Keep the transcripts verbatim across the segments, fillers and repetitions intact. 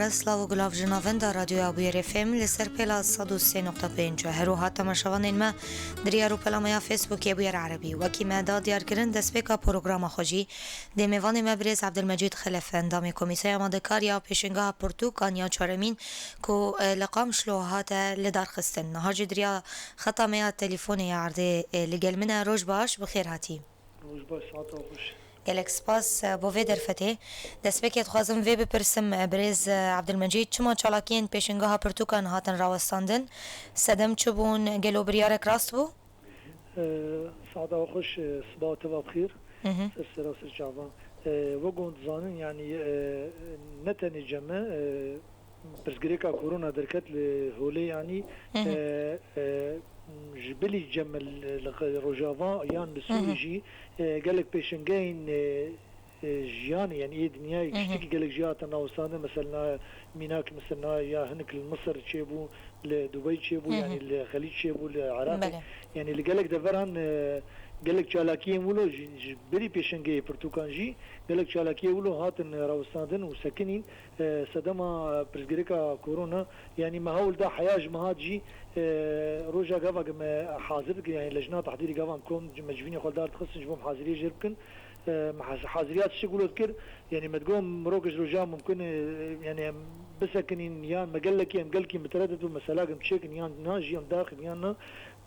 Silav û gulav ji navenda Radyoya Bûyer F M li ser pêla sed û sê nokta pênc. Her wiha temaşevanên me di rêya rûpela me ya Facebookê Bûyer Erebî. Wekî me da diyarkirin, destpêka programa xwe jî dê mêvanê me birêz Ebdilmecîd Xelef, endamê Komîteya Amadekar ya Pêşengeha Pirtûkan ya çaremîn ku, e, li Qamişlo hate lidarxistin. Niha jî di rêya xeta me ya telîfonê ya erdê, e, li gel min e. Roj baş, bi xêr hatî. Roj baş, saeta xweş. Gelek spas, e, bo vê derfetê. Destpêkê dixwazim vê bipirsim, e, birêz, e, Ebdilmecîd, çima çalakiyên pêşengeha pirtûkan hatin rawestandin? Sedem çi bûn? Gelo biryarek rast bû? E, saeta xweş, e, siba te ve bi xêr. Hı hı. Ser sera ser çavan. E, wek hûn dizanin, yanî, e, ne tenê cem e, e, pirsgirêka korona derket li holê, yanî, Hı hı. e, e, ji bilî cem li, li Rojava yan li Hı hı. Sûrî jî, e, gelek pêşengehên, e, e, jiyanê, yanî ê dinyayê Hı hı. giştikî gelek jî hatin rawestandin. Mesela mînak, mesela ya hinek li Misir çêbû, li Dubey çêbû, Hı hı. yanî li Xelîc çêbû, li Iraqê. Belê. Yanî li gelek deveran, e, gelek çalakiyên wilo ji, ji bilî pêşengehê pirtûkan jî gelek çalakiyê wilo hatin rawestandin û sekinîn. E, sedema pirsgirêka korona, yanî me hewl da heya ji me hat jî, e, roja gava ke me hazir dikin, yanî lejna tehdîrî gava em kom, me civînê xwe li dar dixistin ji bo em haziriyê jê bikin. E, me haz-, haziriya tiştek wilo dikir, yanî me digot mirov ke ji roja mumkin e, yanî em bisekinîn yan me gelekî, em gelkî miteredid bû, mesela em çêkin yan na jî em daxin yan na.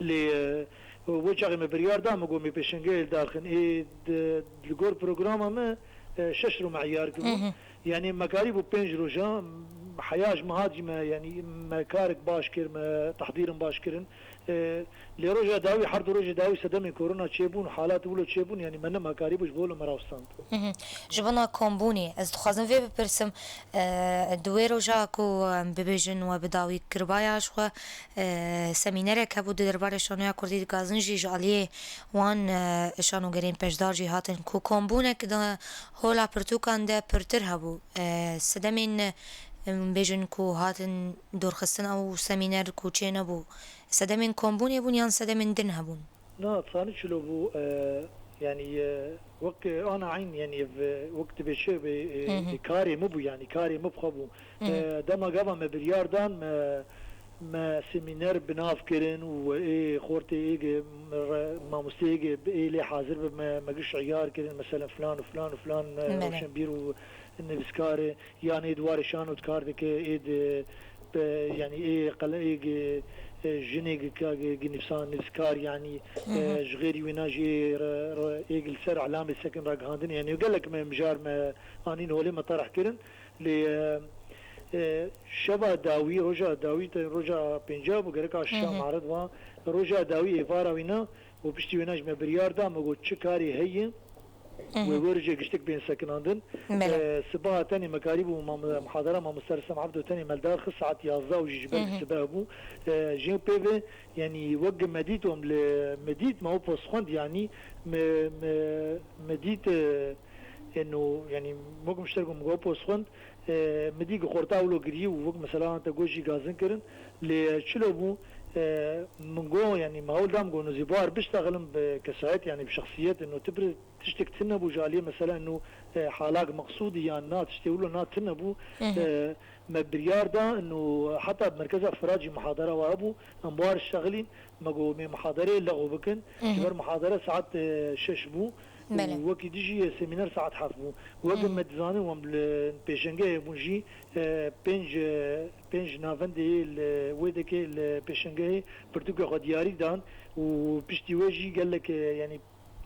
Lê, e, wê çaxê me biryar da, me got me pêşengehê li daxin. Ê di, li gor programa me, e, şeş roj me eyar kir. Hı hı. Yanî me karî bû pênc roja, heya ji me hat jî me, yanî me karek baş kir, me tehdîrin baş kirin. E, lê roja dawî, her du rojê dawî sedemên korona çêbûn, halat wilo çêbûn, yanî me ne me karî bû ji bo wilo me rawstand. Hı hı. Ji bona kombûnê, ez dixwazim vê bipirsim, e, di wê roja ku, em bibêjin we bi dawî kiribaya ji xwe, e, semînerek hebû di derbarê şanoya kurdî di gazin jî ji aliyê wan, e, şanogerên peşdar jî hatin ku kombûnek di hola pirtûkan de pirtir hebû. E, sedemên, em bêjin ku hatin dorxistin ew semîner ku çênebû, sedemên kombûnê bûn yan sedemên din hebûn? Na, dizanî çilo bû, e, yanî, e, wek, e, ana eyn, yanî, ev, e, wek dibê çi bê, e, Hı hı. karê min bû, yanî karê min bi xwe bû. Hı hı. E, dema gava me biryar dan, me, me semîner bi nav kirin û ê xortê ê ge, re-, mamostê ê ge bi ê lê hazir bi me, me giş eyar kirin, mesela filan û filan û filan, e, Belê. Rewşenbîr û nivîskar e, yan ê di warê şano di kar dike, ê di, pe-, yanî ê qele-, ê gi, e, jinê gi ka-, gi, gi nivîsan, nivîskar, yanî, Hı hı. e, ji xêrî wêna jî re-, re-, ê gi li ser elamê sekin ragihandin, yanî gelek me mijar me anîn holê me tereh kirin. Lê, e, e, şeva dawî, roja dawî te, roja pênca bû, gereka şeşa Hı hı. me ered va. Roja dawî êvara wîna û piştî wêna ji me biryar da, me got çi karê heye, Hı hı. wê wê rojê giştik bên sekinandin. Belê. E, sibaha tenê me karîbû mam-, muhadara mamoste Ressam Ebdo tenê me li dar xist saet yazdeh û jî ji ber Hı hı. sibe bû. E, jê pê ve, yanî wek me dît, em li, me dît, me ew post xwend, yanî me, me, me dît, e, eno, yanî wek mişter ku me ew post xwend, e, me dî ku xorta wilo girî û wek mesela te got jî gazin kirin. Lê çilo bû, e, min got, yanî me hewl da, min got, nizî bar biştexilin bi kesayet, yanî bi şexsiyet, eno tu bir tiştek tune bû ji aliyê mesela, eno, e, halak meqsûdî yan na tiştê wilo na tune bû. Hı hı. E, me biryar da, eno heta bi merkeza Firat jî muhadara wa hebû, em bar şexilîn, me got, mê muhadereyê lexo bikin. Hı hı. Ji ber muhadere saet, e, şeş bû. Belê. Û wekî dijî semîner saet heft bû. Wek Hmm. me dizanin, em li pêşengehê bûn jî, e, pênc, e, pênc navendê yê li wê dekê li pêşengehê pirtûkê xwe diyarî dan û piştî wê jî gelek, e, yanî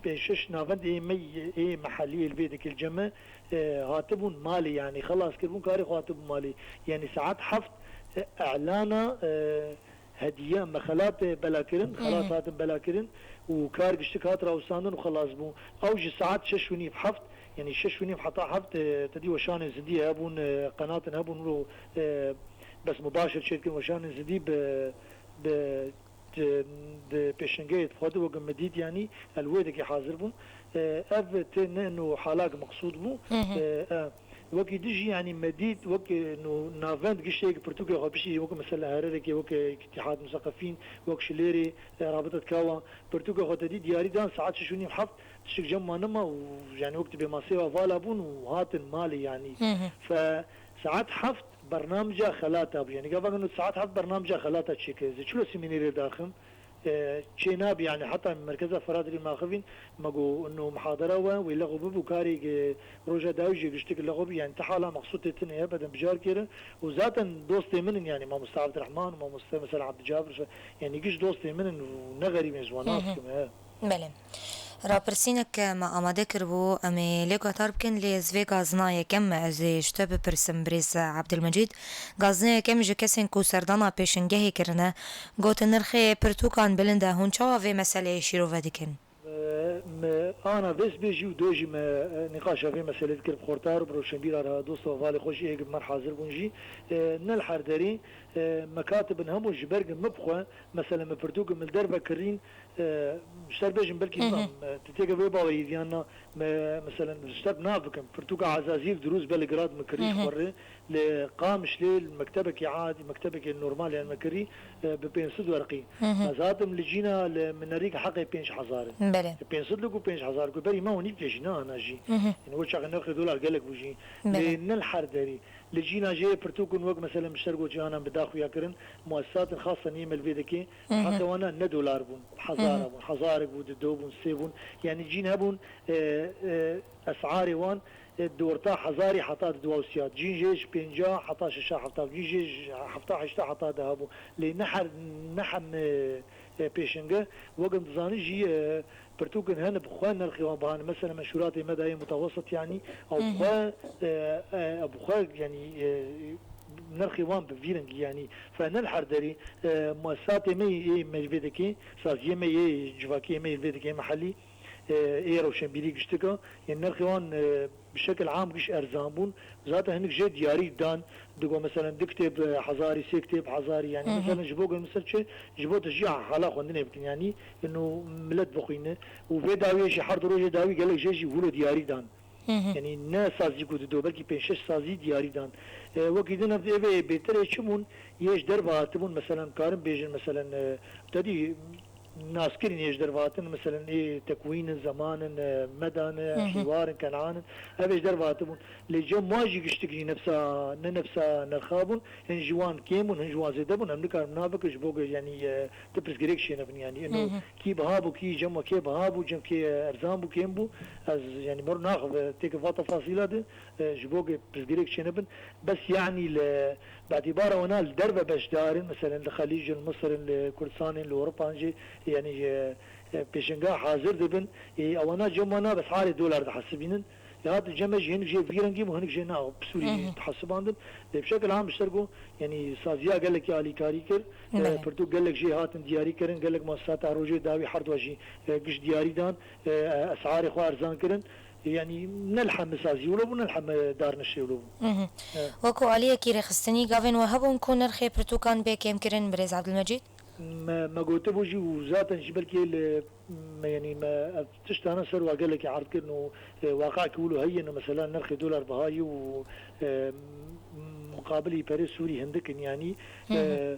pênc şeş navendê yê me yê mehellî yê li vê dekê li cem me, e, hatibûn malê, yanî xelas kiribûn, karê xwe hatibûn malê. Yanî saet heft, e, elana, e, hediye me xelat, e, bela kirin, Hı hı. xelat hatin bela kirin û kar giştik hat rawestandin û xelas bû. Ew ji saet şeş û nîv heft, yanî şeş û nîv heta heft, e, te dî weşanên zindî hebûn, e, qenatin hebûn, wilo, e, bes mubaşir çêdikin weşanên zindî bi, bi, di, di pêşengehê xwe de wek me dît, yanî el wê dekê hazir bûn. E, ev tê ne ino halak meqsûd bû. Hı hı. E, e, Wekî dijî, yanî me dît, wek, e, no, navend giştê yek pirtûkê xwe piştî, wek mesela Hererekê, wek, e, Îtîhad Museqefîn, wek Şilêrê, e, Rabita Dikawa, pirtûkê xwe te dî diyarî dan, saet şeş û nîv heft, tiştek cem ma nema û, yanî wek dibê masê wa vala bûn û hatin malê, yanî. Hı hı. Fe, saet heft Bernamca xelata bû. Yani gava gund saet heft bernamca xelata çêkir. Zê çilo semînerê daxim, e, çê nabî, yani heta merkeza Firat rî maxivîn, me got, ino muhadara we, wê lexo bibû, karê, e, roja dawî jê giştik lexo bî, yani ti hala mexsûtê tine ye, bedin bicar kêrin. Û zaten dostê min in, yani mamoste Abdurrahman, mamoste mesela Abdicabir, yani giş dostê min in û ne xerîb in, ji wan nas dikim, he. Belê. Rapirsînek me amade kiribû, em ê lê guhdar bikin, lê ez vê gazina yekem ez ê ji te bipirsim, birêz Abdulmecîd. Gazina yekem ji kesên ku serdana pêşingehê kirine, got, nirxê pirtûkan bilind e, hûn çawa vê meseleyê şîrove dikin? Me, me ana vê sibê jî û do jî me, e, nîqaşa vê meselê dikir bi xortar, bi roşenbîra re, dost û hevalê xwe jî ê me re hazir bûn jî. E, ne li her derê, e, mekatibin hebûn ji ber ku min bi xwe, mesela min pirtûkê min li derve kirîn, e, ji te re bêjim belkî Hı hı. nizanim, e, tu têkevê wê bawerî diyan na, me, mesela ji te re nav bikim, pirtûka Ezazîl Dirûz Belgrad min kirî ji Hı hı. xwe re, li Qamişlê, li mektebekî adî, mektebekî normal, yani me kirî, e, bi pênc sed werqî. Hı hı. Ez hatim li cîna li minerîk heqê pênc hezar in. Belê. Pênc sed lûk û pênc hezar ku berî me hûn nîvkê jî, ne ana jî. Hı hı. Yani o çaxê nirxê dolar gelek bû jî. Belê. Lê ne li her derî. Li cîna jê pirtûkun wek mesela min ji te re got cîhanan bi daxuya kirin, muessesatin xasan yê me li vê dekê, Hı hı. heqê wan ne dolar bûn, hezara Hı hı. bûn, hezarek bû, dido bûn, sê bûn. Yani cîn hebûn, e, e, esarê wan, e, di orta hezarî heta di duwausiyat. Cîn jê ji pênca heta şeşa hefta, cîn jê ji hefta heşta heta deha bû. Lê ne her, ne heme, e, pêşenge, wek em dizanin jî, e, pirtûkin hene bi xwe nirxê wan biha ne. Mesela menşûratê me de yê mutawessit, yanî ew Hı hı. bi xwe, e, e, ew bi xwe, yanî, e, nirxê wan bi vî rengî, yanî fe ne li her derê, e, muessisatê me yê, ê me li vê dekê, saziyê me yê civakî, ê me yê li vê dekê, ê mehellî, e, ê rewşenbîrî giştika, yên nirxê wan, e, bi şekil am giş erzan bûn. Zaten hinek jê diyarî dan, digo, meselen, du kitêb, e, hezarî, sê kitêb hezarî, yanî, Hı hı. meselen, ji bo, mesela çi, ji bo tu jî hala xwendinê bikin, yanî, ino millet bixwîne. Û vê dawiyê jî her du rojê dawî gelek jê jî wilo diyarî dan. Hı hı. Yanî ne sazî ku dido, belkî pênc şeş sazî diyarî dan. E, wekî din ev, ev ê bêtir ê çi bûn, yê ji derve hatibûn, meselen, karin bêjin, meselen, e, te dî naskirin yê ji derve hatin, meselen, ê tekwîn in, zeman in, e, medan e, Hı hı. hîwar in, kenan in, ev ê ji derve hatibûn. Lê cem wan jî giştik jî nefsa, ne nefsa nirxa bûn, hin ji wan kêm bûn, hin ji wan zêde bûn, em nikarin nav bikin ji bo ku, yanî, e, tu pirsgirêk çênebin, yanî, ino Hı hı. kî biha bû, kî cem we kê biha bû, cem kê erzan bû, kêm bû, ez, yanî, me re naxive têkil va tefasîla de, e, ji bo ku pirsgirêk çênebin. Bes, yanî, li, bi îtibara wana li derve beşdar in, meselen, li Xelîc in, li Misir in, li Kurdistanê in, li Ewropa in jî, yanî, e, e, pêşenga hazir dibin. E, ewana cem wana bi esarê dolar dihesibînin. Ya di cem me jî hinek jê vî rengî bû, hinek jê na bi Sûrî Hı hı. dihesibandin. Lê bi şekil am ji ser ku, yanî saziya gelekî alîkarî kir, e, Belê. pirtûk gelek jê hatin diyarî kirin, gelek muessisata rojê dawî her dua jî, e, giş diyarî dan, e, esarê xwe erzan kirin. Yanî ne li heme sazî wilo bû, ne li heme darnişê wilo bû. Hı hı. Evet. Wekû aliyekî rêxistinî gavên we hebûn ku nirxê pirtûkan bê kêmkirin, birêz Abdulmecîd? Me, me gotibû jî û zaten jî belkî li me, yanî me ev tiştana ser wa gelekî erd kirin û, e, waqakî wilo heye, no mesela nirxê dolar biha ye û, e, muqabilî perê Sûrî hindik in, yanî, Hı hı. e,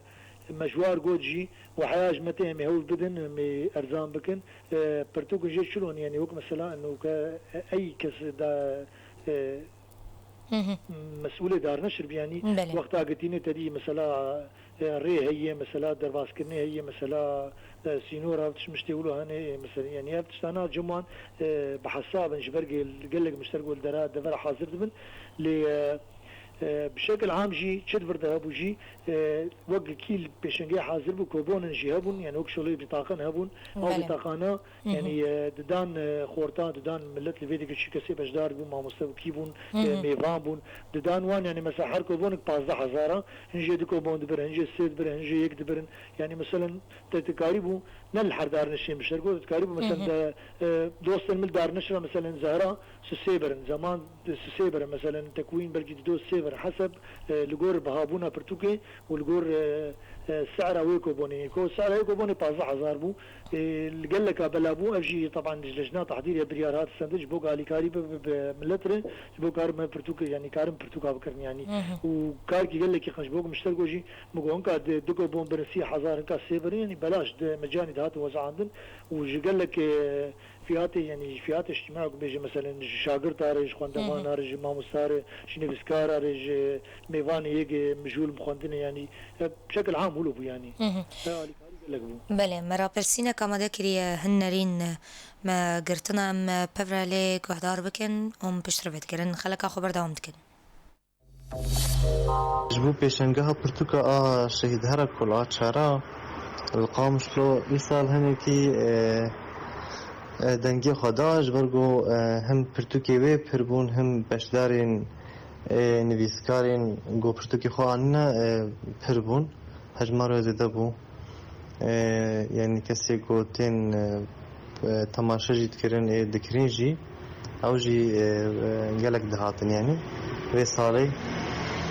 me ji war got jî, û heya ji me tê em ê hewl bidin, em ê erzan bikin. E, pirtûk jê çilon, yanî wek mesela eno ke ey kes da, e, Hı hı. mesûlê darneşir bî, yanî Belê. wexta gitînê te dî mesela, e, rê heye, mesela derbazkirinê heye, mesela, e, sînor ev tişt miştê wilo hene, e, mesela, yanî ev tiştana cem wan, e, bi hesab in ji ber gel-, gelek mişter ku li dera devera hazir dibin. Lê, e, e, bi şekil am jî çi di vir de hebû jî, e, wek kî li pêşengê hazir bû, kobonin jî hebûn, yanî wek şolê bitaqin hebûn. Ew Belê. bitaqana Hı hı. Yanî, e, didan, e, xorta, didan millet li vê dike çi kesê beşdar bûn, mamoste bû, kî bûn, Hı e, hı. mêvan bûn. Didan wan, yanî mesela her kobonik pazdeh hezar a, hin jê du kobon dibir, hin jê sê dibir, hin jê yek dibirin. Yanî meselen te dikarîbû, ne li her darnişê mişter got, dikarîbû Hı meselen hı. de, e, dostên min darnişra meselen Zehra, sisê birin, zeman sisê birin, meselen tekwîn belkî dido sê birin, heseb, e, li gor bihabûna pirtûkê û li gor, e, e, sera wê kobonê. Ko sera wê kobonê pazdeh hezar bû. E, li geleka bela bû, ev jî teban ji lejna tehdîrê biryar hat stendin, ji bo ku alîkarî bi, bi, bi millet re, ji bo karin me pirtûk, yanî karin pirtûka bikirin, yanî. Hı hı. Û karkî gelekî qenc bû, ji bo ku mişterko jî, min got, hinka di, du kobon birin sî hezar, hinka sê birin, yanî belaş di mecanî de hatin wezandin. Û ji gelek, e, Fiyatê, yanî ji fiyatê îctîma ku bêje, meselen ji şagirta re, ji xwendevan re, ji mamosta re, ji nivîskara re, ji mêvanê yê ge mijûl bi xwendinê, yanî, e, bi şekil am wilo bû, yanî. Hı hı. E, alîkarî gelek bû. Belê, me rapirsînek amade kiriye, hin nerîn me girtina, em pevre lê guhdar bikin û em piştre vê dikirin. Xeleka xwe berdewam dikin. Ji bo pêşengeha pirtûka a Şehîd Herakol a çara li Qamişlo îsal hinekî, e, e, dengê xwe da, ji ber ku, e, him pirtûkê wê pir bûn, him beşdarên, e, nivîskarên ku pirtûkê xwe anîne, e, pir bûn. Hejmara wê zêde bû. E, yanî kesê ku tên, e, e, temaşe jî dikirin, ê dikirin jî, ew jî, e, e, gelek dihatin, yanî vê salê.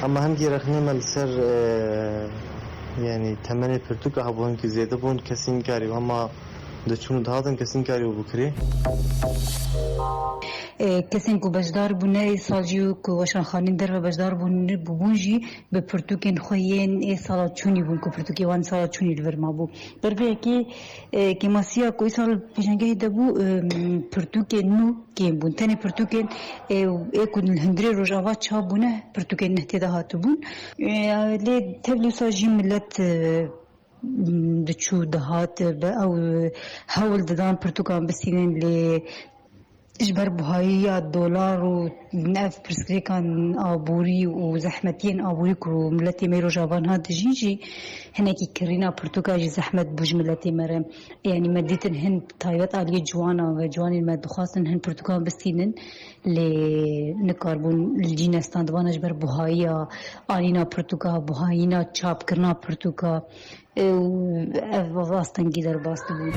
Hema hingî rexnê me li ser, e, yanî temenê pirtûka hebû, hinkî zêde bûn, kesî nikarî, hema diçûn û dihatin, kesî nikarî bû bikirê. E, kesên ku beşdar bûne, ê sal jî ku weşanxanên derve beşdar bûn, bûbûn jî, bi pirtûkên xwe yên ê sala çûnî bûn ku pirtûkê wan sala çûnî li vir mabû. Ber vê yekê, e, kêmasiya ku îsal pêşengehê de bû, e, pirtûkên nû kêm bûn. Tenê pirtûkên, e, ê ku li hundirê Rojava çap bûne, pirtûkên nuh tê de hatibûn. E, lê tevlî wisa jî milet, e, diçû dihat, bi ew hewl didan pirtûkan bistînin, lê ji ber buhayiya dolar û ev pirsgirêkan aborî û zehmetiyên aborî ku miletê me Rojava niha dijîn jî hinekî kirîna pirtûka jî zehmet bû ji miletê me re. Yanî me dîtin hin taybet aliyê ciwanan ve ciwanên me dixwastin hin pirtûkan bistînin, lê nikarbûn li cî nestandibana ji ber buhayiya anîna pirtûka, buhayîna çapkirina pirtûka. E, û ev astengî derbas dibû.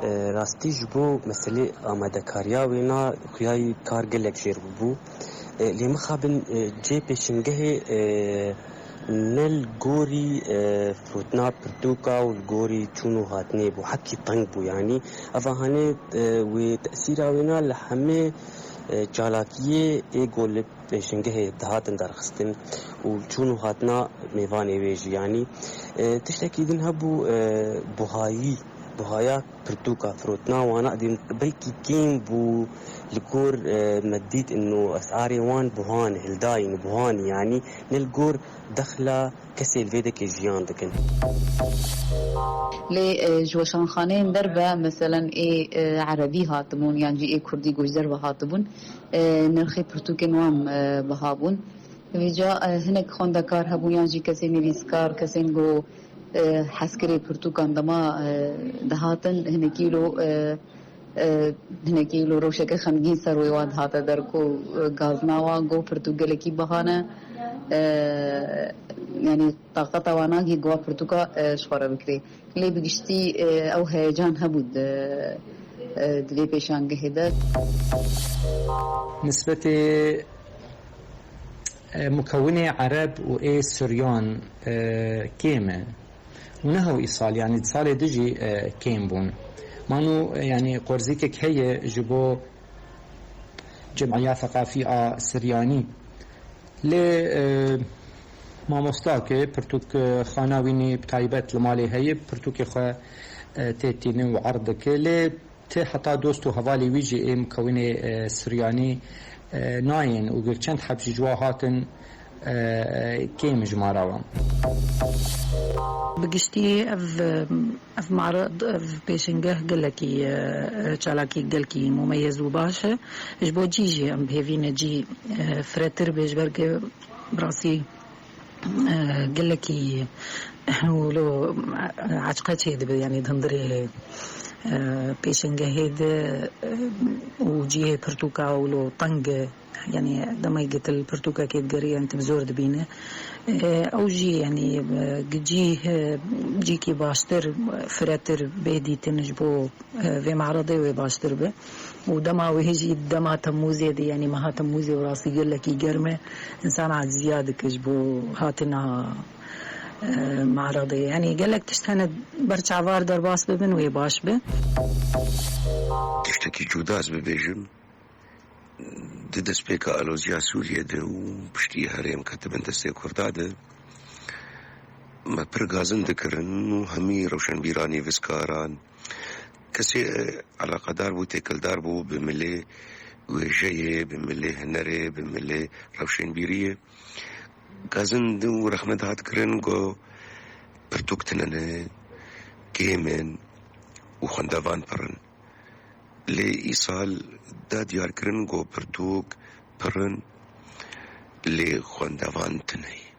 E, rastî ji bo meselê amadekariya wêna xuyayî kar gelek jêr bûbû. E, lê mixabin, e, cê pêşingehê, e, ne li gorî, e, firotina pirtûka û li gorî çûn û hatinê bû. Hekî teng bû, yanî. Eva hanê, e, wê tesîra wêna li hemê, e, çalakiyê ê ku li pêşingehê dihatin derxistin û çûn û hatina mêvanê wê jî, yanî, e, tiştekî din hebû, e, buhayî, buhaya pirtûka, firotina wana din belkî kêm bû li gor, e, me dît ino esarê wan buhan, hildayîn buhan, yanî ne li gor dexla kesê li vê dekê jiyan dikin. Lê, e, ji weşanxaneyên derve, meselen ê, e, erebî hatibûn yan jî ê kurdî ku ji derve hatibûn, e, nirxê pirtûkên wan, e, biha bûn. Vêca, e, hinek xwendekar hebûn yan jî kesên nivîskar, kesên ku, e, hezkirê pirtûkan dema, e, dihatin, hinekî lo, e, e, hinekî lo rewşeke xemgîn ser wê wan dihate der ku, e, gazna wan got pirtûk gelekî biha ne, e, yanî taqeta wan nagihî ku wan pirtûka, e, ji xwe re bikirê. Lê bi giştî, e, ew heyecan hebû di, e, di vê pêşangehê de. Nisbetê, e, mukewinê ereb û ê suryan, e, kêm e. Û ne hew îsal, yanî di salê din jî, e, kêm bûn. Mano, e, yanî qorzîkek heye ji bo Cem'iya Seqafî a Siryanî. Lê, e, mamosta ke pirtûk, e, xana wî nî bi taybet li malê heye, pirtûkê xwe, e, tê tînin û erd dike. Lê ti heta dost û hevalê wî jî ê mukewinê, e, Siryanî, e, nayên û gir çend heb jî ji wa hatin, e, kêm ji mara wan. Bi giştî ev, ev mara, ev pêşengeh gelekî, e, çalakî gelkî mumeyez û baş e. Ji bo cî jî em bi hêvî ne cî, e, firetir bê, ji ber ke bi rastî, e, gelekî wilo, e, eçqe çêdibe, yanî di hundirê, e, pêşengehê de, e, û cihê pirtûka wilo teng e. Yanî demê gitil pirtûkekê digerî, yanî tim zor dibîne. E, ew jî, yanî, e, cî, e, cîkî baştir, firetir bê dîtin ji bo, e, vê meredê wê baştir be. Û dema wê jî dema Temmûzê de, yanî meha Temmûzê û rastî gelekî germ e, însan aciziya dike ji bo hatina, e, meredê. Yanî gelek tişt hene ber çavar derbas bibin wê baş be. Tiştekî cuda ez bibêjim, di destpêka aloziya Sûriyê de û piştî herêm ketibin destê Kurda de, me pir gazin dikirin û hemî rewşenbîran, nivîskaran, Kesê, e, eleqedar bû, têkildar bû bi milê wêjeyê, bi milê hunerê, bi milê rewşenbîriyê. Gazin di û rexne dihat kirin, go pirtûk tine ne, kêm in û xwendevan pir in. Lê îsal da diyarkirin, go pirtûk pir in, lê xwendevan tine ye.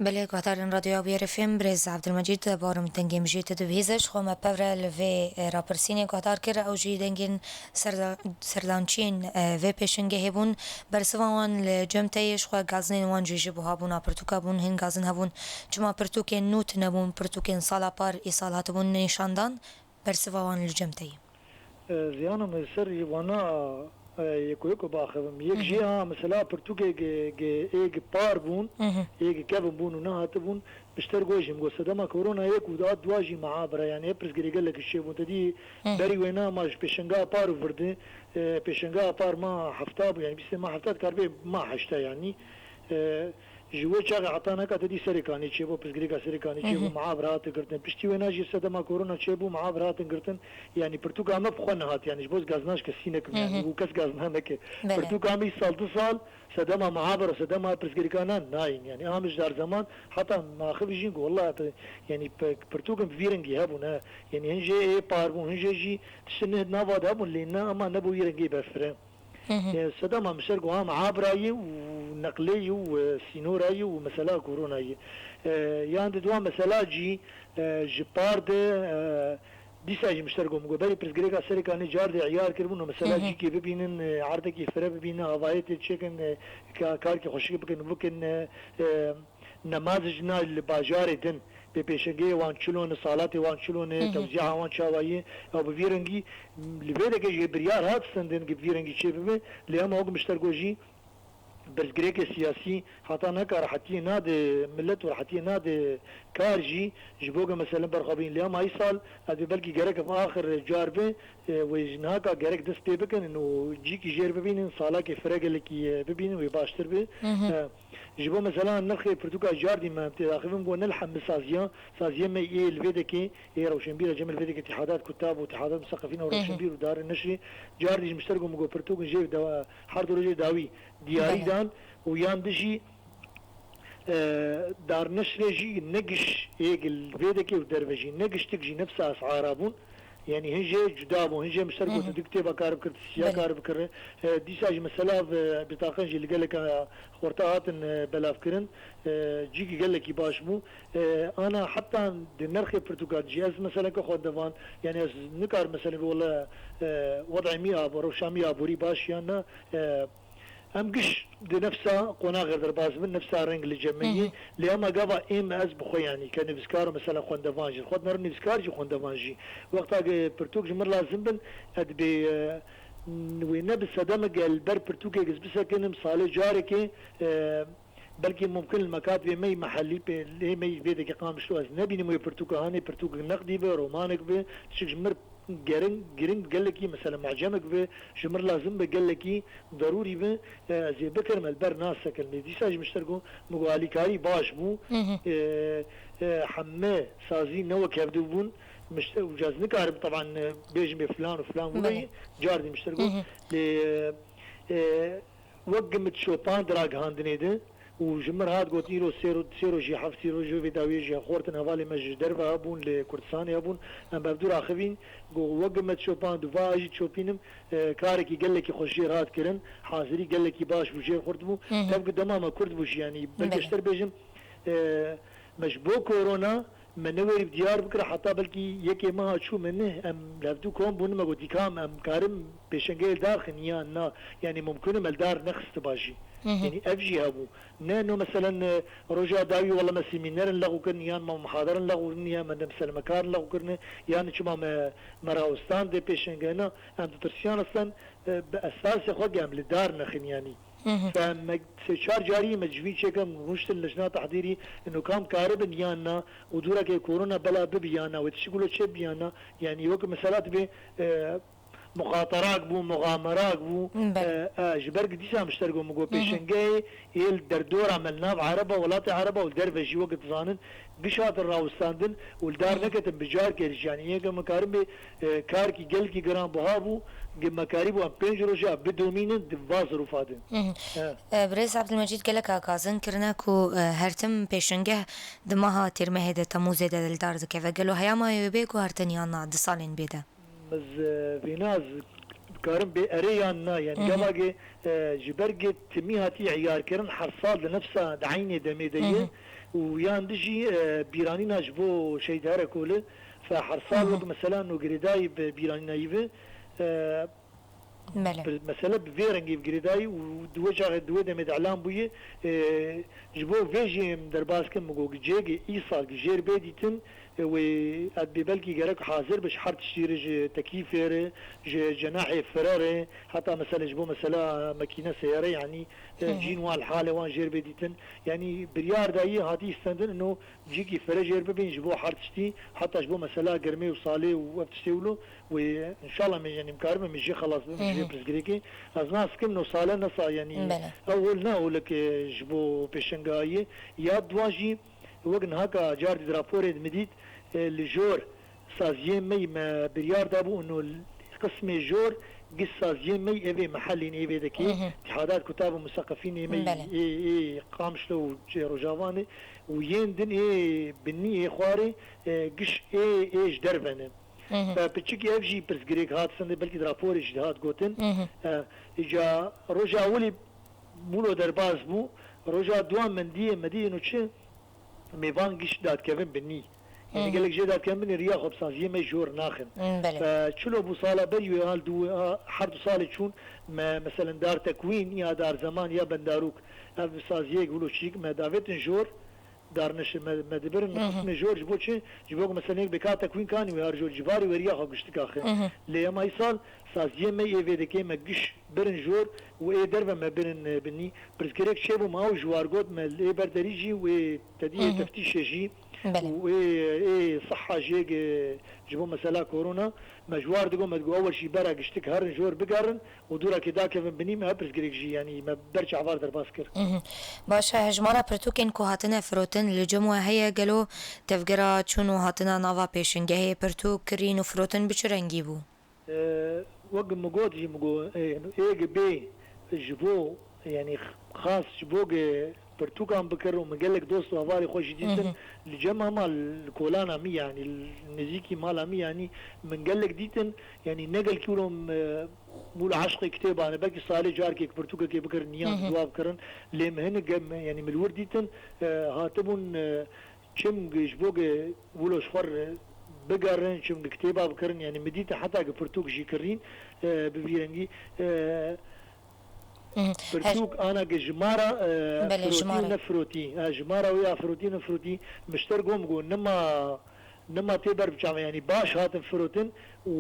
Belê, guhdarên Radyoya Bûyerê F M, birêz Evdilmecîd Barum dengê min jî tu dibihîze. Ji xwe me pevre li vê, e, rapirsînê guhdar kir. Ew jî dengên serda-, serdançiyên, e, vê pêşengehê bûn. Bersiva wan li cem te yê, ji xwe gazinên wan jî ji bo hebûna pirtûka bûn. Hin gazin hebûn. Çima pirtûkên nû tune bûn, pirtûkên sala par îsal hatibûn nîşandan? Bersiva wan li cem te ye. E, Ziyana me ser wana, e, yeko yeko baxivim. Yek jê ha mesela pirtûkê ge, ge, ê gi par bûn, Mhm. ê gi kevin bûn û nehatibûn. Pişter got jî, min got sedema korona yek û hat dua jî mehabira, yani hep pirsgirêk gelek çêbûn. Te dî Mhm. berî wêna ma ji pêşenga par û virdî, e, pêşenga par ma hefta bû, yani bîstê ma hefta dikar bê ma heşta yani. E, Ji wê çaxê heta neka te dî Serêkanê çêbû, pirsgirêka Serêkanê çêbû, Mhm. mehabir hatin girtin. Piştî wêna jî sedema korona çêbû, mehabir hatin girtin. Yani pirtûka me bi xwe nehat, yani ji bo ez gazina ji kesî nekim, yani Mhm. û kes gazina neke. Belê. Pirtûka me îsal du sal sedema mehabir û sedema pirsgirêkana nayîn. Yani a min ji dar zeman heta naxivî jîn ku wela te, yani pe-, pirtûkin bi vî rengî hebûn, he. Yani hin jê ê par bûn, hin jê jî tiştin nava de hebûn, lê ne, ema ne bi wî rengî berfireh. Hı hı. E, sedema min ser ku ha mehabira yî û neqlê yî û, e, sînora yî û mesela korona yî. E, yan di dua mesela cî, e, ji par de, e, dîsa jî min ser ku min got berî pirsgirêka Serêkanê car de îyar kiribûn û mesela Hı hı. cîkê bibînin, e, erdekî fire bibînin, havayê tê çêkin, e, ka-, karkê xweşik bikin, bikin, e, e, Nemaz jina li bajarê din, pê pêşengeyê wan çilo ne, salatê wan çilo ne, Hı hı. tewzîha wan çawa ye, ew bi vî rengî, li vê deke jê biryar hat stendin ki bi vî rengî çê bibe, lê hema wek miştergo jî, pirsgirêkê siyasî heta neka rehetiyê nade milet û rehetiyê nade kar jî, ji bo ke meselen berxwe bîn. Lê hema îsal, ez ê belkî gerek bi axir car be, e, wê ji niha ka gerek dest pê bikin û cîkî jêr bibînin, salakê fire gelekî, e, bibînin, wê baştir be. Hı hı. E, Ji bo mesela nirxê pirtûka cardî me têdaxivin, got ne li hembi saziya, saziyê me yê li vê dekê, yê rewşenbîra cem li vê dekê, Tîhadat Kutab û Tîhadat Museqefîn û Hı hı. rewşenbîr û darê neşrê cardî ji miştergo min got pirtûkin jê dawa her du rojê dawî diyarî Belê. dan û yan dijî, e, dar neşrê jî ne giş yê li vê dekê û derve jî ne giştik jî nefsa esara bûn. Yani hin jê cuda bû, hin jê mişter Hı hı. gotin, du kitêba kar bikir, sisiya Belê. kar bikir. E, dîsa jî mesela bi, bitaqen jî li geleka xorta hatin, e, belavkirin. E, cîkî gelekî baş bû. E, ana heta di nerxê pirtûkan jî ez mesela ke xwendevan, yani ez nikarim mesela bi wele, e, wed'ê mi ya, rewşa mi ya aborî baş yan na, e, Em giş di nefsa qonaxê derbas bin, nefsa reng li cem me Hı yê. hı. Lê ema gava êm ez bi xwe, yanî ke nivîskar û mesela xwendevan jî. Xwe dinerim nivîskar jî, xwendevan jî. Wexta ke pirtûk ji min lazim bin, ez dibê, e, wê ne bi sedemeke li ber pirtûkek ez bisekinim, salê carekê, e, belkî mumkin li mekatibê me yî mehellî pê, lê me yî vê deke qamişto ez nebînim wê pirtûka hanê, pirtûkek neqdî be, romanek be, tiştek ji mir Gering, giring gelekî, mesela, mu'cemek bi, ji mir lazim bi, gelekî derûrî bi, e, ez ê bikirim, ez ber nasekin. Lê dîsa ji min ji te re got, min got, alîkarî baş bû. Hı hı. E, e, heme sazî ne wek hevdû bûn. Min ji te, û ez nikarim, teban, e, bêjim bê filan û filan bû. Belê. Cardî min ji te re got. Hı hı. Lê, e, e, wek gimit şopan di ragihandinê de, û ji min re hat gotin, îro sê ro-, sê rojî, heft sî rojî vê dawiyê jî xortin, hevalê me ji derve hebûn, li Kurdistanê hebûn, em bi hevdû raxivîn, got, wek me çopan, di va jî çopînim, e, karekî gelekî xweş jê re hat kirin, hazirî gelekî baş bû, jê re xurt bû. Hı hı. Tev ku dema me kurt bû jî, yanî belkî Belê. ji te re bêjim, e, me ji bo korona, Me newêrî bi diyar bikira, heta belkî yekê meha çû me neh, em li hevdû kom bûn, me got, dîka em, em karin pêşengeyê daxin yan na, yanî mumkin e me li dar nexistiba jî. Hı hı. Yanî ev jî hebû. Ne no meselen, e, roja dawî wela me semînerin lexw kirin, yan me muhaderin lexw kirin, yan me de meselen me karin lexw kirine, yan çima me, me rawestan dê pêşenge na, em ditirsiyan eslen, e, bi esasê xwe em li dar nexin yanî. Hı hı. Fe me sê çar carî me civîn çêkirin, rûniştin lijna tehdîrî, ino kam karibin yan na, û dûrekê korona bela bibi yan na, wê tişik wilo çêbi yan na, yanî wek mesela dibê, e, muxaterak bû, muxamerak bû. Belê. E, e, ji ber dîsa min ji te re got, min got, Hı hı. pêşengehê yê li derdora me, li nav Ereba, welatê Ereba û li derve jî, wek dizanin, giş hatin rawestandin û li dar Hı hı. neketin bi carkê jî. Yanî, yê ke min karim bê, e, karkî gelkî giran buha bû, ge me karîbû em pênc rojê bidomînin di va zirofa de. Hı hı. E. E, Birêz Ebdulmecîd, gelek agazin kirine ku, e, her tim pêşengeh di meha Têrmehê de, Temûzê de li dar dikeve. Gelo heya mayê wê bê guhertin yan na di salên bê de? Ez, e, vêna ez dikarim bê erê yan na, yani Hı hı. gavagê, e, ji ber gê timî hatî îyarkirin her sal di nefsa di eynê demê de ye Hı hı. û yan di jî, e, bîranîna ji bo Şehîd Herekolê fe her sal Hı hı. wek mesela no girêdayî bi bîranîna yî ve, e, Belê. bi, mesele bi vê rengî bi girêdayî û di wê çaxê di wê demê de elan bûye, e, ji bo vê jî em derbas kin, min got, cêgê îsal jêr bê dîtin, e, wê ez bê belkî gerek hazir be ji her tiştî re, ji teklîfê re, ji cenahê fire re, heta mesela ji bo mesela mekîne seyare, yanî, e, Hı hı. cîn wan li halê wan jêr bê dîtin. Yanî biryar dayî hatî îstendin, ino cîkî fire jêr bibîn ji bo her tiştî, heta ji bo mesela germê û salê û ev tiştê wilo, wê înşallah me, yanî, em karibin, me jê xelas bibin, ji vê Hı hı. pirsgirêkê. Ez nas kim no sale ne sa, yanî, Belê. ew hol ne holek, e, ji bo pêşengahiyê. Ya duwa jî, Wek niha ka cardî di raporê de min dît, e, li jor saziyê me yî me biryar dabû û no qismê jor giş saziyê me yî ê vê mehelên ê vê dekê, Hı hı. îtîhadat kutab û museqefînê me yî Belê. ê, ê Qamişlo û çê Rojavanê û yên din ê binî ê xwarê, e, giş ê, ê ji derve ne. Hı hı. E, piçikî ev jî pirsgirêk hat sendê, belkî di raporê jî dihat gotin. Hı hı. E, îca roja ewilî wilo derbas bû, roja duwa min diyê me diyê no çi? Mêvan giş dadkevin binî. Yanî Hı hı. gelek jê dadkevin binî riya xwe bi saziyê me jor naxin. Hı, belê. Fe çilo bû sala berî wê hal du, ha, her du salê çûn me, meselen, dar tekwîn ya dar zeman ya bendarûk. Ev bi saziyek wilo çîk me davêtin jor, dar neşir me, me dibirin Hı hı. qismê jor ji bo çi? Ji bo ku meselen yek bêka tekwîn kanî wê her jor civarî weriya xwe giştika xin. Hı hı. Lê ema îsal saziyê me yê vê dekê me giş birin jor û ê derve me birin, e, binî. Pirsgirêk çêbû me ew ji war got me lê ber derî jî wê tediyê Hı hı. teftîşê jî Belê. û ê, ê siha jê ge ji bo mesela korona me ji war digot me digot ewel jî bera giştik herin jor bigerin û dûra kê dakevin binî me ev pirsgirêk jî yanî me ber çavar derbas kir. Hı hı. Baş e, hejmara pirtûkên ku hatine firotin li cem we heye gelo tevgera çûn û hatina nava pêşingehê pirtûk, kirîn û firotin bi çi rengî bû? E, wek min got jî, min got, e, ê gi bê ji bo, yanî xas ji bo gi pirtûkan bikir û min gelek dost û hevalê xwe jî dîtin. Hı hı. Li cem hema li kolana min, yanî li nêzîkî mala min, yanî min gelek dîtin, yanî ne gelkî wilo, e, wilo eşqê kitêban e, belkî salê carkek pirtûkekê bikir niyan Hı hı. dua bikirin, lê min hinek, yanî min li wir dîtin, e, hatibûn, e, çim ji bo ge wilo ji xwe re bigerin, çim ge kitêba bikirin, yanî min dîtin heta ge pirtûk jî kirîn, e, bi vî rengî, e, Mhm. Pirtûk ana ge ji mara, e, Belê, ji firotî û mara. nefirotî. E, ji mara wê ya firotî û nefirotî, min ji te re got, min got, nima, nima tê ber bi çav me, yanî baş hatin firotin û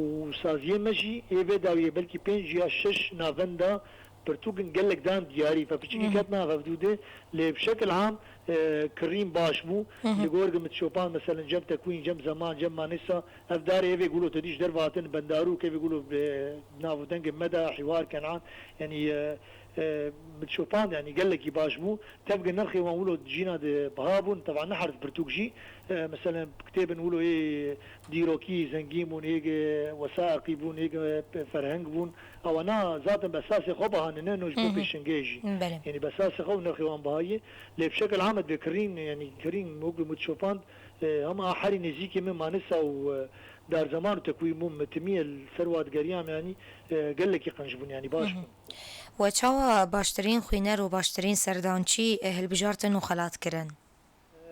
saziyê me jî ê vê dawiyê belkî pênc ya şeş navenda pirtûk in gelek dan diyarî. Fe piçikî Mhm. ket nav hevdû de, lê bi şekil am, e, kirîn baş bû. Mhm. Li gor ge min çopan, meselen, cem tekwîn, cem zeman, cem manisa, ev darê evê gulo te dî ji derve hatin, bendarûk evê gulo bi nav û dengê me de, hîwar kenan, yanî, e, e, min çopan, yanî gelekî baş bû. Tevge nirxê wan wilo cîna de biha bûn, tevan ne her pirtûk jî, e, meselen, kitêbin wilo ê dîrokî zengîn bûn, ê ge wesaîqî bûn, ê ge ferheng bûn. Ewana zaten bi esasê xwe biha ne, ne no ji bo Mhm. pêşengehê jî. Belê. Yanî bi esasê xwe û nirxê wan biha ye. Lê bi şekil am divê kirîn, yanî kirîn wek min şopand, e, hema herî nêzîkê min Manisa û, e, Darzeman û Tekwîn bûn, min timiyê li ser wa digeriyam, yanî, e, gelekî qenc bûn, yanî baş Mhm. bûn. We çawa baştirîn xwîner û baştirîn serdançî, e, hilbijartin û xelat kirin?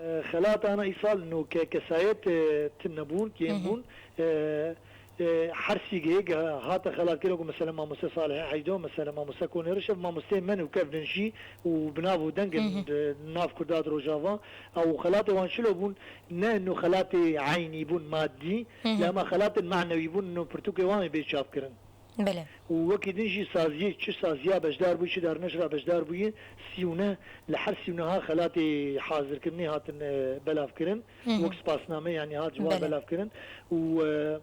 E, xelatana îsal no ke kesayet, e, tune bûn, kêm Hı hı. bûn. E, e, her sîgehê ge hate xelatkirin ku mesela mamoste Salihê Heydo, mesela mamoste Konê Reşev, mamosteyên me ne û kevin jî û bi nav û dengin Hı hı. di nav Kurda di Rojava. Ew xelatê wan çilo bûn, ne no xelatê eynî bûn, madî, Hı hı. lê hema xelatên manewî bûn, no pirtûkê wan ê bê çapkirin. Belê. Û wekî din jî saziyê, çi saziya beşdar bûyî, çi darneşra beşdar bûyî, sî û neh, li her sî û neha xelatê hazirkirinê hatin, e, belavkirin. Hı hı. Wek spasname, yanî hat ji wan Belê. belavkirin. Û, e,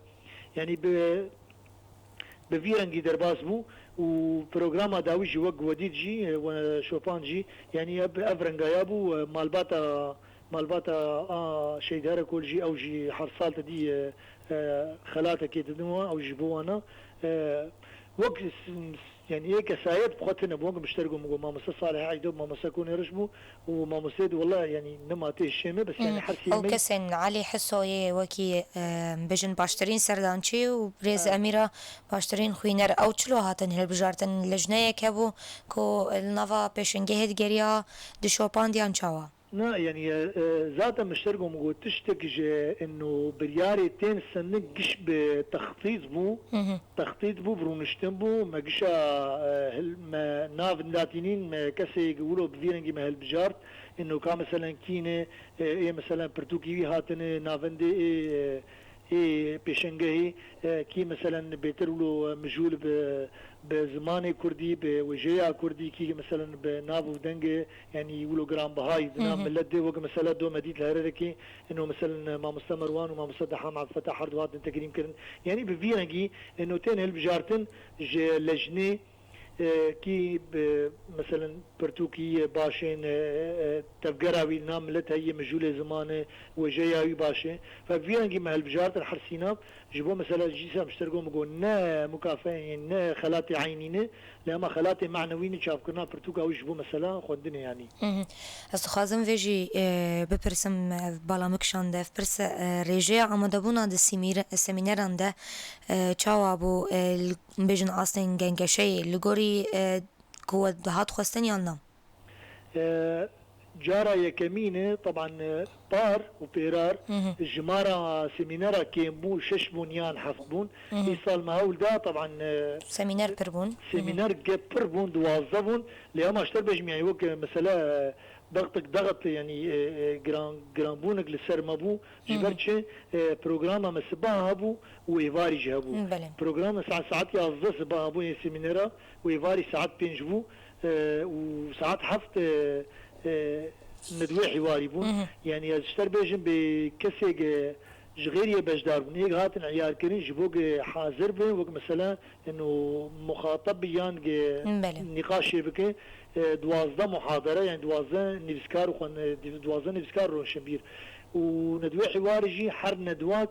yanî bi, Bi vî rengî derbas bû û programa dawî jî wek we dît jî, e, we şopand jî, yanî ev, ev renga ya bû, e, malbata, malbata a Şehîd Herekol jî, ew jî her sal te dî, e, e, xelatekê didin wan, ew jî bo wana, e, wek s-, s-, yanî yê kesayet bi xwe tune bû, wek mişter got, min got, mamoste Salih Eydo, mamoste Konê Riş bû, û mamosteyê de wele, yanî nema tê hişê me, bes yanî her sê Ew me kesên Elî Hisoyê wekî, e, bijin baştirîn serdançî û birêz Emîra baştirîn xwîner. Ew çilo hatin hilbijartin? Lijneyek hebû ku li nava pêşengehê digeriya, dişopandiyan çawa? Na, yanî, e, e, zaten mişter got, min got, tiştek ji ino biryarê tên sendin giş bi textît bû. Hı hı. Textît bû, bi rûniştin bû, me gişa, e, hil-, me nav nedatînîn, me kesê wilo bi vî rengî me hilbijart. Ino ka meselen kî ne, e, ê meselen pirtûkî wî hatine navendê ê, e, ê pêşengehî, e, kî meselen bêtir wilo, e, mijûl bi, bi zimanê kurdî, bi wêjeya kurdî, kî meselen bi nav û dengê, yanî wilo giranbihayî di nav Hı hı. milet de, wek mesela do me dît li Herêrekê, ino meselen mamoste Merwan û mamoste Deham Abdulfetah her du hatin tekrîm kirin. Yanî bi vî rengî, ino tên hilbijartin ji lejnê, e, kî bi, meselen, pirtûkî baş ên, e, e, tevgera wî li nav milet heye, mijûlê ziman e, wêjeya wî baş e. Fe vî rengî me hilbijartin her sî nav. Ji bo mesela jî sa mişter got, min got, ne mukafeyên, ne xelatê eynî ne, lê hema xelatê manewî ne, çavkirina pirtûka wî ji bo mesela xwendinê yanî. Hı hı. Ez dixwazim vê jî, e, bipirsim, ev bala min kişande, ev pirse, e, rêjeya amadebûna di semîre-, semîneran de, e, çawa bû, e, li, bêjin astên gengeşeyê, li gorî, e, ku we dihat xwestin yan na? E, cara yekemîn e, teban, e, par û pêrar Hı hı. jimara semînera kêm bû, şeş bûn yan heft bûn. Hı hı. Îsal me hewl da, teban, e, Semîner pir bûn. Hı hı. semîner ge pir bûn, duwazdeh bûn. Lê hema ji te bêjim, yanî wek, e, mesela, e, dextik dexit, yanî, e, e, giran, giranbûnek li ser me bû. Ji Hı ber hı. çi? E, programa me sibaha hebû û êvarî jî hebû. Belê. Programa saet, saet yazdeh sibaha bû yê semînera û êvarî saet pênc bû, e, û saet heft, e, e, nedwê hîwarî bûn. Hı hı. Yanî ez ji te bêjim, bê kesê ge ji xêriyê beşdar bûn. Êk hatin eyarkirin ji bo ge hazir bin, wek mesela ino muxatab yan ge Belê. nîqaşê bike, e, duwazdeh muhadere, yanî duwazdeh nivîskar û xwe-, e, duwazdeh nivîskar rewşenbîr. Û nedwê hîwarî jî her nedwak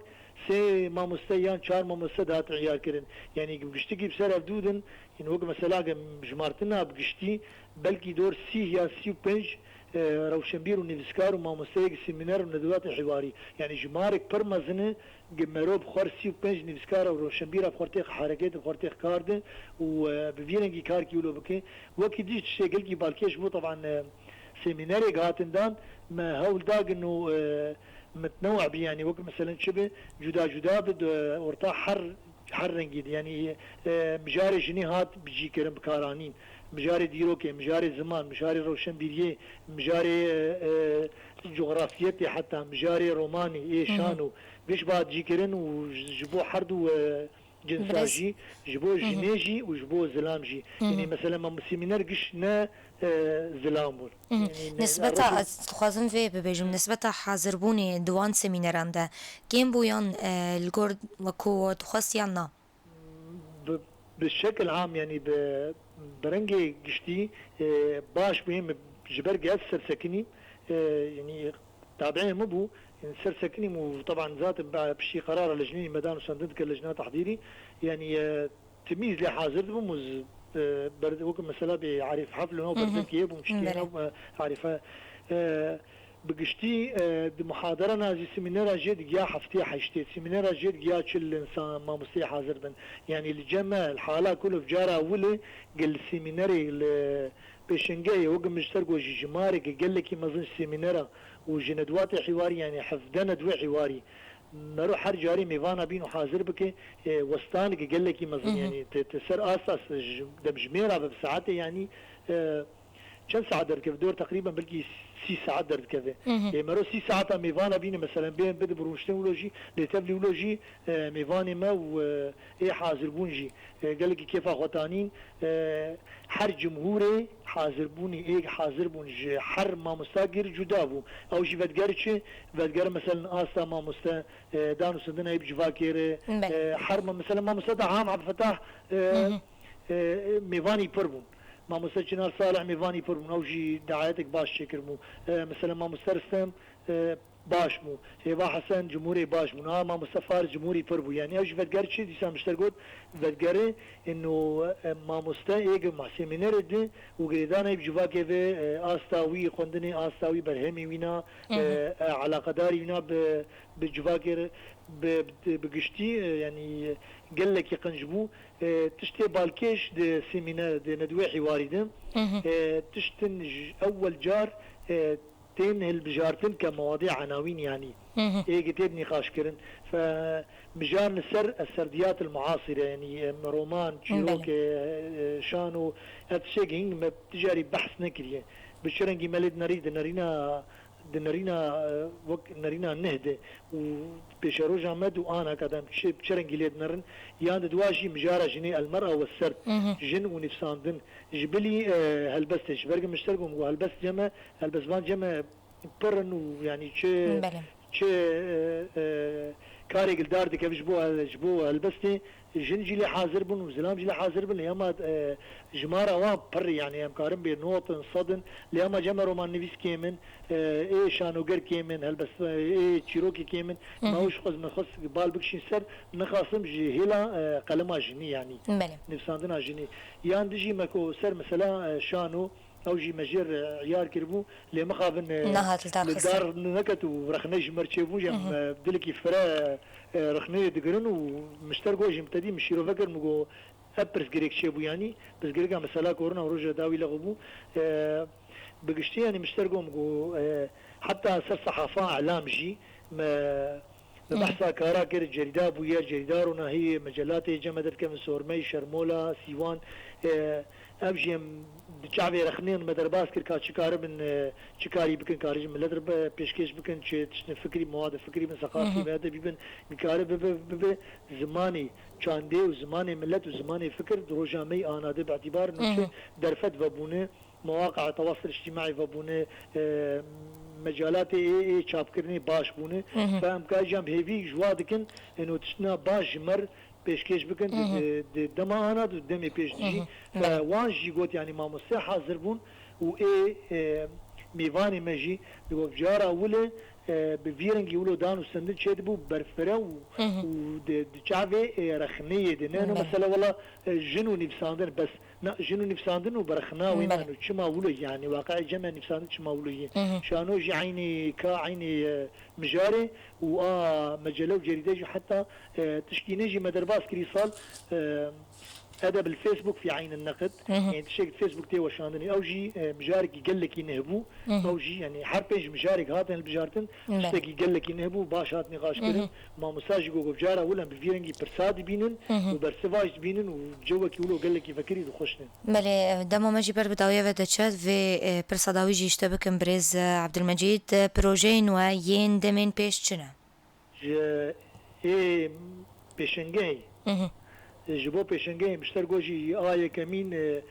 sê mamoste yan çar mamoste dihatin eyarkirin. Yanî giştikî bi ser ev dû din, Yin wek mesela ge jimartina bi giştî belkî dor sîh ya sî û pênc, e, rewşenbîr û nivîskar û mamosteyek semîner û nedwatê hîwarî. Yanî jimarek pir mezin e, ge merov bi xwe re sî û pênc nivîskar û rewşenbîra bi xwe re têx herekê de, bi xwe re têx kar de û, e, bi vî rengî karkî wilo bike. Wekî dî tiştê gelkî balkêş bû, teban, e, semînerek hatin dan, me hewl dagin û, e, mitnewe bi, yanî wek meselen çi bi, cuda cuda bi, di orta her her rengî de, yanî, e, mijarê jinê hat bicîkirin, bikaranîn. Mijarê dîrokê, mijarê ziman, mijarê rewşenbîriyê, mijarê, e, e, cografiyetê, heta mijarê romanê, ê Hı hı. şano, giş bi hat cîkirin û ji, ji bo her du, e, cinsa Birêz. jî, ji bo Hı hı. jinê jî û ji bo zilam jî. Hı hı. Yanî mesela me semîner giş ne, e, zilam bûn. Hı hı. Yanî ne, Nisbeta, ew ez dixwazim vê bibêjim, nisbeta hazirbûnê di wan semîneran de kêm bû yan, e, li gor ku we dixwest yan na? Bi, bi şekil am, yanî bi, bi rengê giştî, e, baş bûye min, ji ber ku ez sersekinîm, e, yanî tabiê min bû, yanî sersekinîm û teban zaten ba-, piştî qerara lejneyê me dan û sendin dike lejna tehdîrî, yanî, e, timîz lê hazir dibûm û z-, e, ber-, wek mesela bê Arîf Heflûn û Hı hı. berdevkê bûm, Hı, şikêna belê. û, e, Arîfe, e, Bi giştî, e, di muhadera na jî semînera jê digiya heftê heştê, semînera jê digiya çil insan mamosteyê hazir bin. Yanî li cem me, li hala ku li cara wile, gel semînerê li pêşengehê, wek min ji ser got jî, jimareke gelekî mezin ji semînera û ji nedwatê hîwarî, yanî hevdeh nedwê hîwarî, mero her carî mêvana bîn û hazir bike, e, westaneke gelekî mezin, Hı hı. yanî te, te ser asta s-, ji, demjimêra ve bi saetê, yanî, e, Çend saet derdikeve? Dor teqrîben belkî sî saet derdikeve. Ê mero sî saeta mêvana bîne, meselen, bê bide bi rûniştin wilo jî, lê tevlî wilo jî, e, mêvanê me û, e, ê hazirbûn jî, e, gelekî kêfa xwe tanîn. E, her cumhûrê hazirbûnî, ê hazir bûn ji her mamosta gir cuda bû. Ew jî vedger çi? Vedger, meselen, asta mamoste, e, danûstendina yê bi civakê re, Belê. e, her ma-, meselen, mamoste da Ham Ebdulfetah, e, e, mêvanî pir bûn. Mamoste Çinar Salih mêvanî pir bûn. Ew jî daetek baş çêkiribû. E, mesela mamoste Ristem, e, baş bû. Hêva Hesen cumhûrê baş bûn. Ha, mamoste Faris cumhûrî pir bû. Yani ew jî vedger çi? Dîsa mişter got, vedgerê, ino, e, mamoste ê gi semînerê di û girêdana yê bi civakê ve, e, asta wî xwendinê, asta wî berhemê wîna, e, e, eleqedarî wîna bi, bi civakê re, bi, bi, bi giştî, e, yani gelekî qenc bû. E, tiştê balkêş di semîne, di nedwê hîwarî de, e, tiştin ji ewwel car, e, tên hilbijartin ke mewadê enawîn, yanî ê gi tê nîqaşkirin. Fe mijar li ser eserdiyat el muasire, yanî, em, roman, çîrokê, e, şano, ev tiştê hîn me ti carî behs nekiriye. Bi çi rengî me lê dinerî, dinerîna, dinerîna, e, wek nerîna neh de û pêşeroja me di ana ka dem çi, bi çi rengî lê dinerin, yan di dua jî mijara jinê el mer'a ve serd, jin û nivsandin. Ji bilî, e, helbestê, ji ber ku mişter bûm ku helbest cem e, helbestvan cem e pir in û, yanî, çi, Belê. çi, e, e, karê gildar dikeve ji bo, ji bo helbestê, jin jî lê hazir bûn û zilam jî lê hazir bin. Lê hema, e, jimara wan pir, yanî, em karin bê not in, sed in. Lê hema cem e romannivîs kêm in, e, ê şanoger kêm in, helbest, ê çîrokê kêm in. Ma ew ji xwe, min xwest bal bikişîn ser, nixasim ji hêla, e, qelema jinî, yanî, Belê. nivsandina jinî. Yan dijî me ku ser mesela, e, şano, ew jî me jêr, e, îyar kiribû, lê mixabin, e, Nehat li dar li xistin. dar neket û rexne ji me re çêbû, jî em, e, dilekî fire, e, rexneyê digirin û mişter got jî, min tedî min şîrove kir, min got, ev pirsgirêk çêbû, yanî pirsgirêka mesela korona û roja dawî lexwe bû. E, bi giştî, yanî mişter got, min got, e, heta ser sehafa elam jî me Li behsa kara kir, cerîda bûyer, cerîda ronahiyê, mecelatê cem e derdikevin, Sormey, Şermola, Sîwan, e, ev jî em di çavê rexnên me derbas kir ka çi karibin, e, çi karî bikin, karî ji millet re be-, pêşkêş bikin, çi tiştin fikrî, mewada fikrî bin, seqafî, mewada bîbin, karî bibe, bibe zimanê çandê û zimanê millet û zimanê fikir di roja me yî ana de bi îtîbar nûçe derfet vebûne. Mewaqe'a tewasul îctîmaî vebûne, e, mecalatê ê, ê çapkirinê baş bûne. Fe em kajî em hêvî ji wa dikin, eno tiştina baş ji me re pêşkêş bikin, di, di, di dema ana, di demê pêş de jî. Fe wan jî got, yanî mamoste hazir bûn û ê, e, mêvanê me jî digot, cara wile, e, bi vî rengî wilo dan û sendin çêdibû berfire û, û di, di çavê, e, rexneyê de. Ne, no mesela wela, e, jin û nivîsandin bes. Na, jin û nivîsandin û berxina wê Belê. me û çima wilo, yanî, waqeyê cem e nivîsandin çima wilo yê. Şano jî eynî ka, eynî, e, mijarê û a mecele û cerîde jî heta, e, tişkî ne jî me derbas kirî sal, e, edeb li Facebook fî eynin neqid. Yanî tiştek Facebook tê weşandinê. Ew jî, e, mijarekî gelekî neh bû. Ew jî, yanî, her pênc mijarek hatin hilbijartin, Belê. tiştekî gelekî neh bû, baş hat nîqaş kirin. Mamosta jî got, cara wile em bi vî rengî pirsa dibînin û bersiva jî dibînin û cewekî wilo gelekî vekirî dixweş ne. Belê, dema me jî ber bi dawiya ve diçe, vê, e, pirsa dawî jî ji te bikim, birêz, e, Ebdulmecîd, e, projeyên we yên demên pêş çi ne? Ji ê pêşengehê, ji bo pêşengehê mişter got jî a yekemîn, e,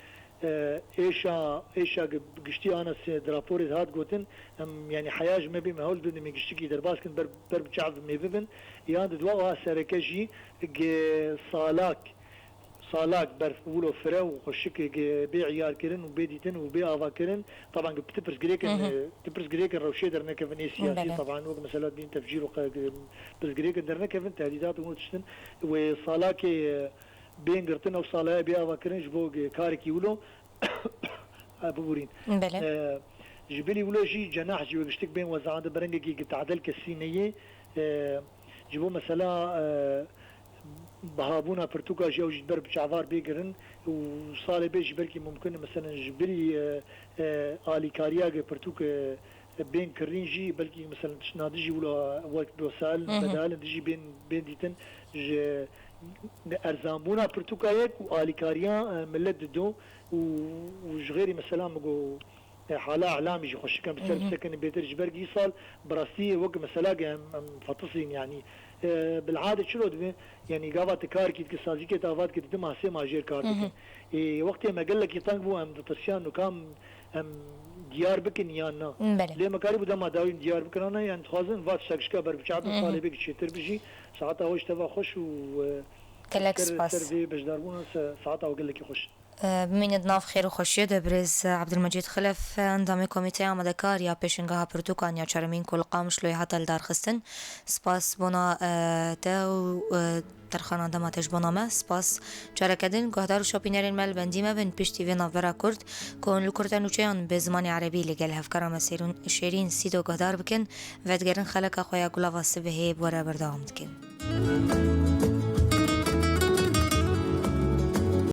e, êşa, êşa gi-, giştî ana sê di raporê de hat gotin, em, yanî, heya ji me bê me hewl bidin, em ê giştikî derbas kin, ber, ber bi çav me bibin. Yan di dua wiha sereke jî gi salak, salak berf wilo fire û xweşik gi bê îyar kirin û bê dîtin û bê ava kirin. Taban gi ti pirsgirêkin, e, ti pirsgirêkin rewşê dernekevin ê siyasî, Belê. taban wek mesela dîn tefcîr û qe-, gi-, pirsgirêkin dernekevin, tehdîdat û tiştin. Wê salakê, e, bên girtin, ew salaya bê ava kirin ji bo gi-, karekî wilo. Ha, bibûrîn. Belê. E, ji bilî wilo jî cenah jî wek giştik bên wezandin, bi rengekî gi tadel kesî neyê. E, ji bo mesela, e, bihabûna pirtûka jî ew jî ber bi çavar bê girin û salê bê jî belkî mumkin e, meselen, ji bilî, e, e, alîkariya gi pirtûk, e, bên kirîn jî belkî, meselen, tiştna dijî wilo wek wesail bedail in dijî bên, bên dîtin ji erzanbûna pirtûka yek û alîkariya, e, millet dido û, û ji xêrî, mesela, min got, E, hala ihlamî jî xweşik em bi ser bisekinin bêtir ji ber ku îsal bi rastî wek mesela em, em fetisîn, yanî, e, bilade çilo dibe, yanî gava tu kar kî dike, sazîkê tu ava dike, tu dima sê ma jêr kar dikin. E, wextê me gelekî teng bû, em ditirsiyan û kam em diyar bikin yan na. Belê. Lê me karî bû dema dawîn diyar bikin ana, yan dixwazin va tiştek şika ber biçe, bi salê bê çêtir bijî, saeta we ji teva xweş û, e, Gelek ser, spas. Ser vê beşdarbûna se-, saeta we gelekî xweş. Bimînit nav xêr û xweşiyê de birêz Ebdulmecîd Xilef, endamê Komîteya Amadekar ya Pêşingeha Pirtûkan ya Çaremîn ku li Qamişloyê hate lidarxistin. Spas bona, e, te û, e, terxana dema te ji bona me. Spas. Careke din, guhdar û şopînerên me li bendî me bin piştî vê navbera kurd, ku hûn li kurte nûçeyan bi zimanê erebî li gel hevkara me Sêrûn-, Şêrîn Sîdo guhdar bikin, vedigerin xeleka xwe ya Gulava Sibihê bi we re berdewam dikin.